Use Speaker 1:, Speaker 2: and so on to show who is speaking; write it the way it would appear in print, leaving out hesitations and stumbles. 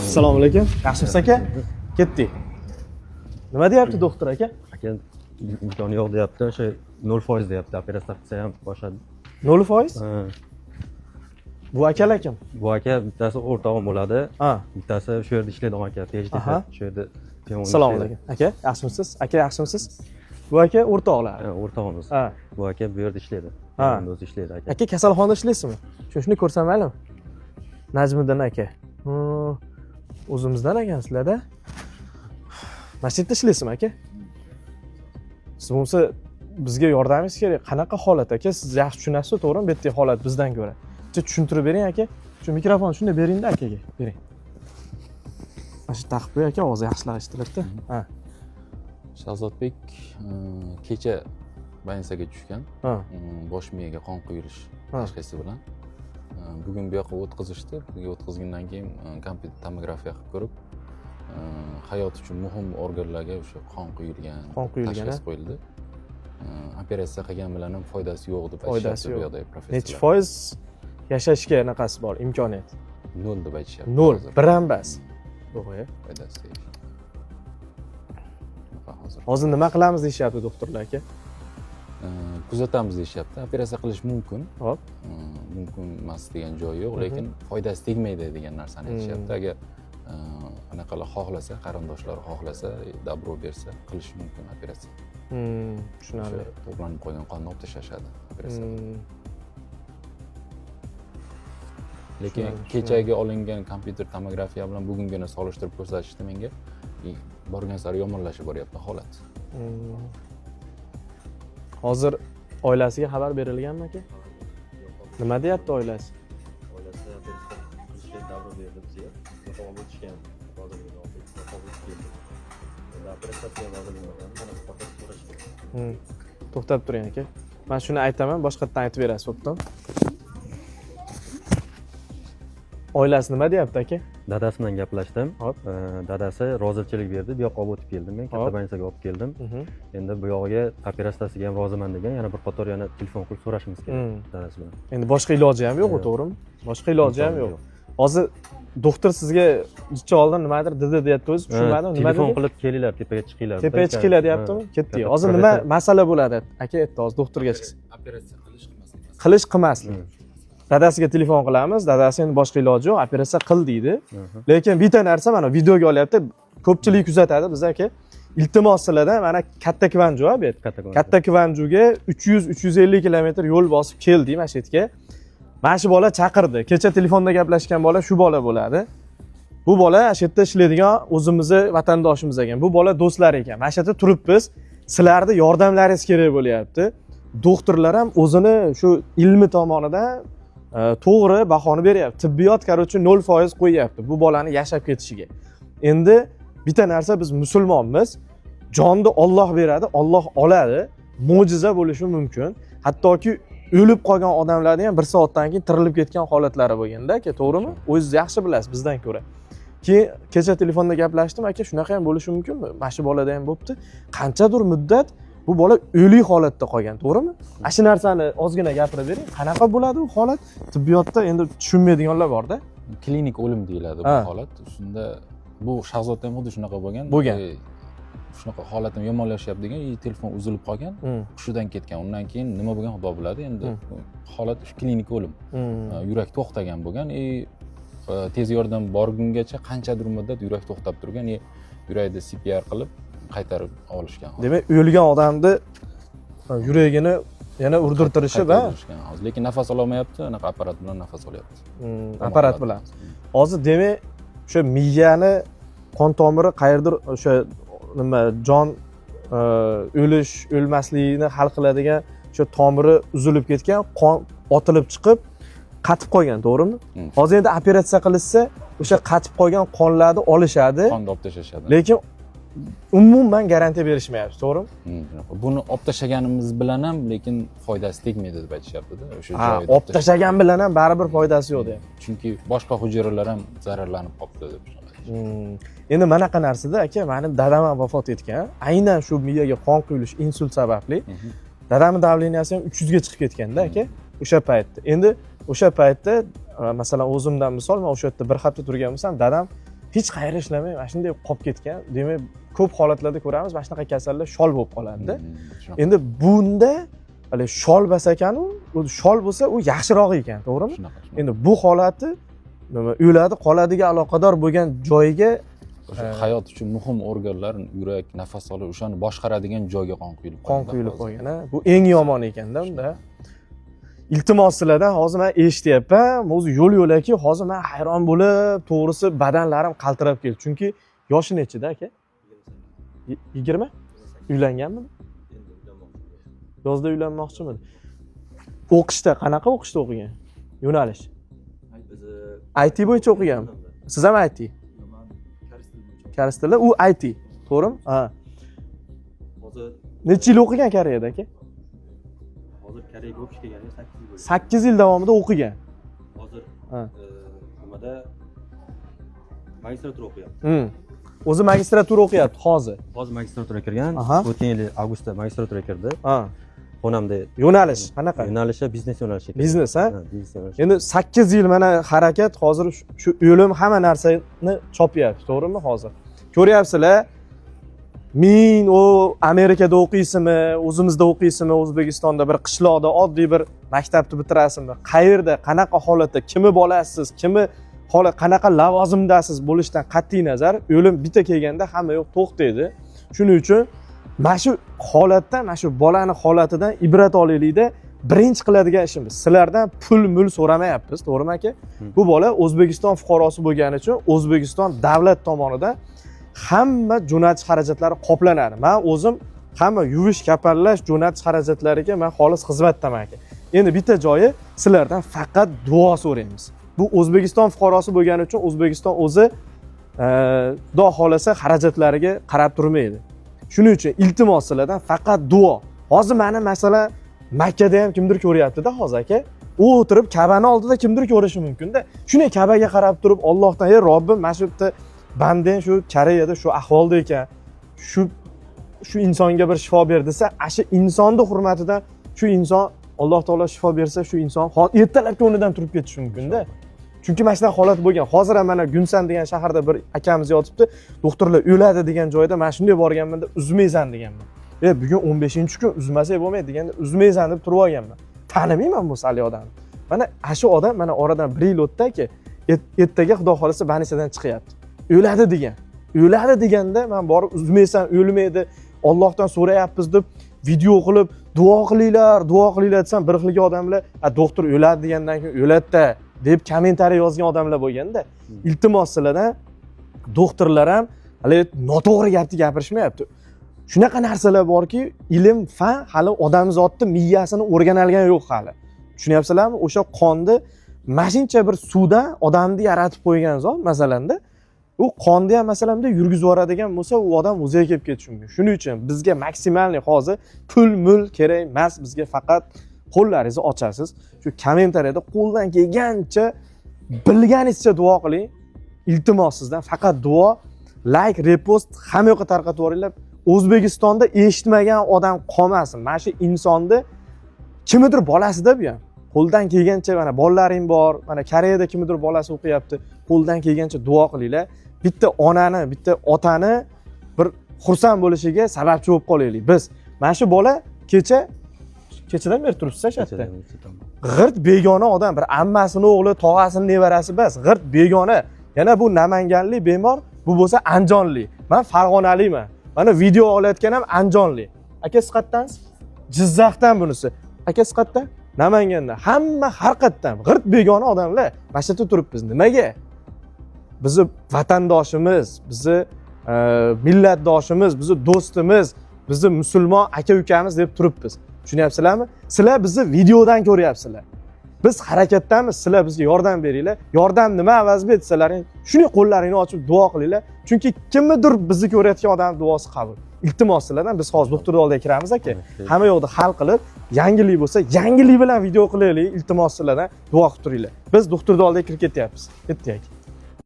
Speaker 1: Assalomu alaykum. Yaxshimisiz, aka? Ketdik. Nima deyapti doktor, aka?
Speaker 2: Aka, imkoni yo'q deyapti, o'sha 0% deyapti, operatsiya qilsa ham boshqa.
Speaker 1: 0%?
Speaker 2: Ha.
Speaker 1: Bu akalar kim?
Speaker 2: Bu aka bittasi o'rtog'im bo'ladi, bittasi shu yerda ishlaydigan aka, PhD, shu yerda Piyomonda
Speaker 1: Assalomu
Speaker 2: ishlaydi.
Speaker 1: alaykum. Aka, yaxshimisiz? Aka, yaxshimisiz? Bu aka o'rtoqlar.
Speaker 2: Ha, o'rtog'imiz. Bu aka bu yerda ishlaydi. Piyomonda o'zi ishlaydi aka.
Speaker 1: Aka, kasalxonada ishlaysizmi? Shuni ko'rsam maylimi? Najmiddin aka. O'zimizdan ekansizlar-da. Mana shu yerda ishlaysizmi, aka? Siz bo'lmasa bizga yordamingiz kerak. Qanaqa holat, aka? Siz yaxshi tushunasiz, to'g'rimi? Bu yerdagi holat bizdan ko'ra. Bitta tushuntirib bering, aka. Shu mikrofonni shunday bering-da akaga. Bering. Mana shu taqib qo'y, aka, ovozi yaxshiroq eshitiladida. Ha.
Speaker 3: Shahzodbek kecha больница ga tushgan. Bosh miyaga qon quyilish tashxisi bilan. Bugun bu yoqqa o'tkazishdi. Bu yoqqa o'tkazgandan keyin kompyuter tomografiya qilib ko'rib, hayot uchun muhim organlarga o'sha qon quyilgan
Speaker 1: Qon quyilgan,
Speaker 3: tashxis
Speaker 1: a?
Speaker 3: qo'yildi. Operatsiya qilgan bilan ham foydasi yo'q deb
Speaker 1: Foydasi
Speaker 3: aytishyapti bu
Speaker 1: yo'q.
Speaker 3: yoqdagi professorlar.
Speaker 1: Nechi foiz yashashga anaqasi bor, imkoniyat?
Speaker 3: 0 deb aytishyapti
Speaker 1: 0,
Speaker 3: hozir.
Speaker 1: bir ham bas. Yo'q, e.
Speaker 3: Foydasi yo'q. Shunaqa hozir.
Speaker 1: Hozir nima qilamiz deyishyapti doktorlar, aka?
Speaker 3: Kuzatamiz deyishyapti. Operatsiya qilish mumkin.
Speaker 1: Hop.
Speaker 3: Mumkin emas degan joyi yo'q, lekin foydasi tegmaydi degan narsani aytishyapti. Agar anaqalar xohlasa, qarindoshlar xohlasa, добро bersa, qilish mumkin operatsiya.
Speaker 1: Tushunarli.
Speaker 3: O'sha to'planib qolgan qonni olib tashlashadi operatsiya. Lekin kechagi olingan kompyuter tomografiya bilan bugungini solishtirib ko'rsatishdi menga. Borgan sari yomonlashib boryapti holat.
Speaker 1: Hozir oilasiga xabar berilganmi, aka? Nima deyapti oilasi?
Speaker 2: Oilasi operatsiya qilishga добро berdi bizga. Yo'q, olib o'tishgan. Roziligini oldik, olib o'tib keldik. Endi operatsiyaga rozilik bergan, mana bu faqat so'rash kerak.
Speaker 1: To'xtab turing, aka. Men shuni aytaman, boshqatdan aytib berasiz, bo'ptimi? Oilasi nima deyapti, aka?
Speaker 2: Dadasi bilan gaplashdim.
Speaker 1: Hop.
Speaker 2: Dadasi rozichilik berdi, bu yoqqa olib o'tib keldim men, katta больница ga olib keldim. Endi bu yog'iga operatsiyasiga ham roziman degan, yana bir qator yana telefon qilib so'rashimiz kerak dadasi bilan.
Speaker 1: Endi boshqa iloji ham yo'q,
Speaker 2: Yo'q.
Speaker 1: to'g'rimi? Boshqa iloji ham
Speaker 2: Imkoni
Speaker 1: yo'q. Hozir doktor sizga jicha oldin nimadir dedi deyapti, o'zi tushunmadim, nima
Speaker 2: Telefon
Speaker 1: dedi?
Speaker 2: qilib kelinglar, tepaga chiqinglar.
Speaker 1: Tepaga chiqinglar deyaptimi? Ketdik. Hozir nima masala bo'ladi? Aka aytdi, hozir doktorga chiqsin.
Speaker 3: Operatsiya qilish qilmaslik.
Speaker 1: Qilish qilmaslik. Dadasiga telefon qilamiz, dadasi endi boshqa iloji yo'q, operatsiya qil deydi. Lekin bitta narsa mana videoga olyapti, ko'pchilik kuzatadi biz, aka. Iltimos sizlardan, mana Katta Kvanju bu yer.
Speaker 2: Katta Kvanju.
Speaker 1: Katta Kvanjuga 300-350 kilometr yo'l bosib keldik mana shu yerga. Mana shu bola chaqirdi. Kecha telefonda gaplashgan bola shu bola bo'ladi. Bu bola shu yerda ishlaydigan o'zimizni vatandoshimiz ekan. Bu bola do'stlari ekan. Mana shu yerda turibmiz. Sizlarni yordamlaringiz kerak bo'lyapti. Doktorlar ham o'zini shu ilmi tomonidan to'g'ri bahoni beryapti. Tibbiyot, короче, 0% qo'yyapti bu bolani yashab ketishiga. Endi bitta narsa, biz musulmonmiz. Jonni Alloh beradi, Alloh oladi. Mo'jiza bo'lishi mumkin. Hattoki o'lib qolgan odamlarni ham bir soatdan keyin tirilib ketgan holatlari bo'lganda, aka, to'g'rimi? O'zingiz yaxshi bilasiz bizdan ko'ra. Keyin kecha telefonda gaplashdim, aka, shunaqa ham bo'lishi mumkinmi? Mana shu bolada ham bo'libdi. Qanchadir muddat bu bola o'lik holatda qolgan, to'g'rimi? Ana shu narsani ozgina gapirib bering. Qanaqa bo'ladi u holat? Tibbiyotda endi tushunmaydiganlar borda.
Speaker 3: Klinik o'lim deyiladi bu holat. Shunda bu Shahzodda ham xuddi shunaqa bo'lgan.
Speaker 1: Bo'lgan.
Speaker 3: Shunaqa holatim yomonlashyapti degan, telefon uzilib qolgan, hushidan ketgan. Undan keyin nima bo'lgan Xudo biladi. Endi holat shu klinik o'lim. Yurak to'xtagan bo'lgan. Tez yordam borgungacha qanchadir muddat yurak to'xtab turgan, yurakda CPR qilib qaytarib olishgan.
Speaker 1: Demak, o'lgan odamni yuragini yana urdirtirishib, ha?
Speaker 3: Qaytarib hozir. Lekin nafas ololmayapti, anaqa apparat bilan nafas olyapti.
Speaker 1: Apparat bilan. Hozir demak, o'sha miyani qon tomiri qayerdir o'sha nima jon o'lish, o'lmasligini hal qiladigan o'sha tomiri uzilib ketgan, qon otilib chiqib qatib qolgan, to'g'rimi? Hozir endi operatsiya qilishsa, o'sha qatib qolgan qonlarni olishadi.
Speaker 3: Qonni olib tashlashadi.
Speaker 1: Lekin umuman garantiya berishmayapti, to'g'rimi?
Speaker 3: Shunaqa. Buni olib tashlaganimiz bilan ham lekin foydasi tegmaydi deb aytishyapti-da. O'sha joyida
Speaker 1: olib tashlagan bilan ham baribir foydasi yo'q deyapti.
Speaker 3: Chunki boshqa hujayralar ham zararlanib qolibdi deb shunaqa.
Speaker 1: Endi manaqa narsada, aka, mani dadam ham vafot etgan. Aynan shu miyaga qon quyilish insult sababli. Dadamni давления si ham 300 ga chiqib ketganda, aka, o'sha paytda. Endi o'sha paytda, masalan, o'zimdan misol, men o'sha yerda bir hafta turgan bo'lsam, dadam Hech qayerda ishlamay mana shunday qolib ketgan. Demak, ko'p holatlarda ko'ramiz, mana shunaqa kasallar shol bo'lib qoladida.
Speaker 3: Shunaqa.
Speaker 1: Endi bunda hali shol bas ekanu, u shol bo'lsa u yaxshiroq ekan, to'g'rimi?
Speaker 3: Shunaqa, shunaqa.
Speaker 1: Endi bu holati nima, o'ladi qoladiga aloqador bo'lgan joyiga.
Speaker 3: O'sha hayot uchun muhim organlar, yurak, nafas olish, o'shani boshqaradigan joyga qon quyilib
Speaker 1: qon
Speaker 3: qolgan.
Speaker 1: Quyilib qolgan, ha? Bu eng yomon ekanda unda. Iltimos sizlardan, hozir man eshityapman, o'zi yo'l yo'lakay hozir man hayron bo'lib, to'g'risi, badanlarim qaltirab ketdi. Chunki yoshi nechida, aka? 20? Uylanganmi?
Speaker 2: Endi uylanmoqchi.
Speaker 1: Yozda uylanmoqchimidi? O'qishda qanaqa o'qishda o'qigan, yo'nalish?
Speaker 2: Bizi
Speaker 1: IT bo'yicha o'qiganmi? Siz ham IT?
Speaker 2: Man koreys tili bo'yicha.
Speaker 1: Koreys tili, u IT, to'g'rimi, ha?
Speaker 2: Hozir
Speaker 1: Necha yil o'qigan Koreyada, aka?
Speaker 2: Hozir Koreyaga o'qishga kelganiga 8 yil bo'ldi.
Speaker 1: 8 yil davomida o'qigan.
Speaker 2: Hozir
Speaker 1: Ha.
Speaker 2: nimada, magistratura o'qiyapti.
Speaker 1: O'zi magistratura o'qiyapti hozir.
Speaker 2: Hozir magistraturaga kirgan. O'tgan yili avgustda magistraturaga kirdi. Xonamda.
Speaker 1: Yo'nalish qanaqa?
Speaker 2: Yo'nalishi biznes yo'nalishi ekan.
Speaker 1: Biznes, ha?
Speaker 2: Ha, biznes yo'nalishi.
Speaker 1: Endi 8 yil mana harakat, hozir shu o'lim hamma narsani chopyapti, to'g'rimi? Hozir ko'ryapsizlar, ming u Amerikada o'qiysizmi, o'zimizda o'qiysizmi, O'zbekistonda bir qishloqda oddiy bir maktabni bitirasizmi, qayerda, qanaqa holatda, kimni bolasisiz, kimni holat, qanaqa lavozimdasiz bo'lishidan qat'iy nazar, o'lim bitta kelganda hamma yoq to'xtaydi. Shuning uchun mana shu holatdan, mana shu bolani holatidan ibrat olaylikda. Birinchi qiladigan ishimiz, sizlardan pul mul so'ramayapmiz, to'g'rimi, aka? Bu bola O'zbekiston fuqarosi bo'lgani uchun O'zbekiston davlat tomonidan hamma jo'natish xarajatlari qoplanadi. Man o'zim hamma yuvish, kafanlash, jo'natish xarajatlariga man xolis xizmatdaman, aka. Endi bitta joyi, sizlardan faqat duo so'raymiz. Bu O'zbekiston fuqarosi bo'lgani uchun O'zbekiston o'zi xudo xohlasa xarajatlariga qarab turmaydi. Shuning uchun iltimos, sizlardan faqat duo. Hozir mani, masalan, Makkada ham kimdir ko'ryaptida hozir, aka. U o'tirib Kabani oldida kimdir ko'rishi mumkinda. Shunday Kabaga qarab turib Ollohdan: "Ey Robbim, mana shu yerda bandang shu Koreyada shu ahvolda ekan, shu insonga bir shifo ber", desa, ana shu insonni hurmatidan shu inson, Alloh taolo shifo bersa, shu inson ertalabki o'rnidan turib ketishi mumkinda. Chunki mana shunaqa holat bo'lgan. Hozir ham mana Gunsan degan shaharda bir akamiz yotibdi. Doktorlar o'ladi degan joyda man shunday borganmanda, "Uzmaysan", deganman. "E, bugun 15-kun, uzmasak bo'lmaydi", deganda, "Uzmaysan", deb turib olganman. Tanimayman bu haligi odamni. Mana ana shu odam, mana oradan bir yil o'tdi, aka. Ertaga xudo xohlasa больница dan chiqyapti. O'ladi degan, o'ladi deganda man borib, "Uzmaysan, o'lmaydi, Ollohdan so'rayapmiz", deb video qilib, "Duo qilinglar, duo qilinglar", desam, bir xilgi odamlar "A, doktor o'ladi degandan keyin o'ladida", deb kommentariy yozgan odamlar bo'lganda. Iltimos sizlardan, doktorlar ham haligi noto'g'ri gapni gapirishmayapti. Shunaqa narsalar borki, ilm fan hali odamzodni miyasini o'rganalgani yo'q hali, tushunyapsizlarmi? O'sha qonni mana shuncha bir suvdan odamni yaratib qo'ygan zot, masalanda, u qonni ham, masalan, bunday yurgizib yuboradigan bo'lsa, u odam o'ziga kelib ketishi mumkin. Shuning uchun bizga максимальный hozir pul mul kerak emas. Bizga faqat qo'llaringizni ochasiz, shu kommentariyada qo'ldan kelgancha, bilganingizcha duo qiling. Iltimos sizdan faqat duo, layk, repost, hamma yoqqa tarqatib yuboringlar. O'zbekistonda eshitmagan odam qolmasin. Mana shu insonni kimnidir bolasida bu ham. Qo'ldan kelgancha, mana bolalaring bor, mana Koreyada kimnidir bolasi o'qiyapti, qo'ldan kelgancha duo qilinglar. Bitta onani, bitta otani bir xursand bo'lishiga sababchi bo'lib qolaylik biz. Mana shu bola kecha, kechadan beri turibsiz shu yerda. G'irt begona odam, bir ammasini o'g'li, tog'asini nevarasi bas, g'irt begona. Yana bu namanganlik bemor, bu bo'lsa andijonlik, man farg'onalikman. Mana video olayotgan ham andijonlik. Aka, siz qayerdansiz? Jizzaxdan bunisi. Aka, siz qayerdan? Namangandan. Hamma har qayerdan, g'irt begona odamlar. Mana shu yerda turibmiz. Nimaga? Bizni vatandoshimiz, bizni millatdoshimiz, bizni do'stimiz, bizni musulmon aka ukamiz deb turibmiz, tushunyapsizlarmi? Sizlar bizni videodan ko'ryapsizlar, biz harakatdamiz. Sizlar bizga yordam beringlar. Yordam nima, Avazbek desalaring, shunday qo'llaringni ochib duo qilinglar, chunki kimnidir bizni ko'rayotgan odamni duosi qabul. Iltimos sizlardan, biz hozir doktorni oldiga kiramiz, aka. Hamma yoqda hal qilib, yangilik bo'lsa, yangilik bilan video qilaylik. Iltimos sizlardan, duo qilib turinglar. Biz doktorni oldiga kirib ketyapmiz. Ketdik, aka.